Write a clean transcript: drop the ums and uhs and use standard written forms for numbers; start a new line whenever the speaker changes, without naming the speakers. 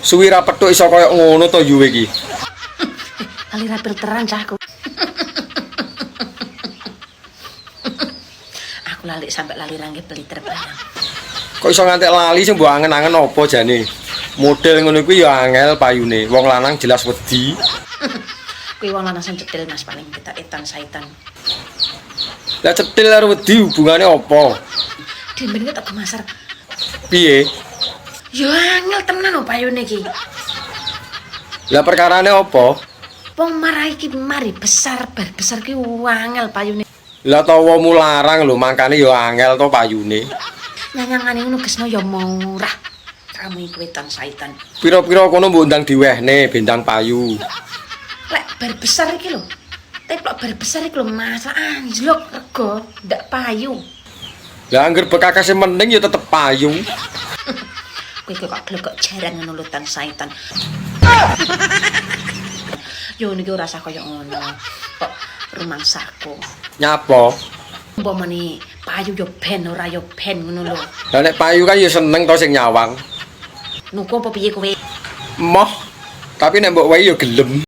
Suwi ra petuk iso koyo ngono to yuwe iki.
Lali ra filteran cah aku. Aku lali sampai lali rangge peliter barang.
Kok iso ngantek lali sing mbok angen-angen apa jane? Model ngono kuwi ya angel payune. Wong lanang jelas wedi.
Kuwi wong lanang sing cetil Mas paling kita etan saitan.
Lah cetil karo wedi hubungane apa?
Dimben tak gemasar.
Piye?
Yo angel tenan lho payune iki.
Lah perkarane apa?
Wong marai iki mari besar bar besar ki angel payune.
Lah tawamu larang lho mangkane ya angel to payune.
Nyanyangane ngono gesno ya murah. Kamu iku etan saitan.
Pira-pira kono mbok ndang diwehne bendang payu.
Lek bar besar iki lho. Teplok bar besar iki lho Mas, anjlok rego ndak payu.
Lah angger bekakase mending ya tetep payu.
Kowe kok glegok jaran ngono lho tan saitan. Yo niki ora usah kaya ngono. Kok rumangsaku.
Nyapa?
Umpamane payu yo ben ora yo ben ngono lho.
Lah nek payu kan ya seneng to sing nyawang.
Nuku apa piye kowe?
Moh. Tapi nek mbok wehi ya gelem.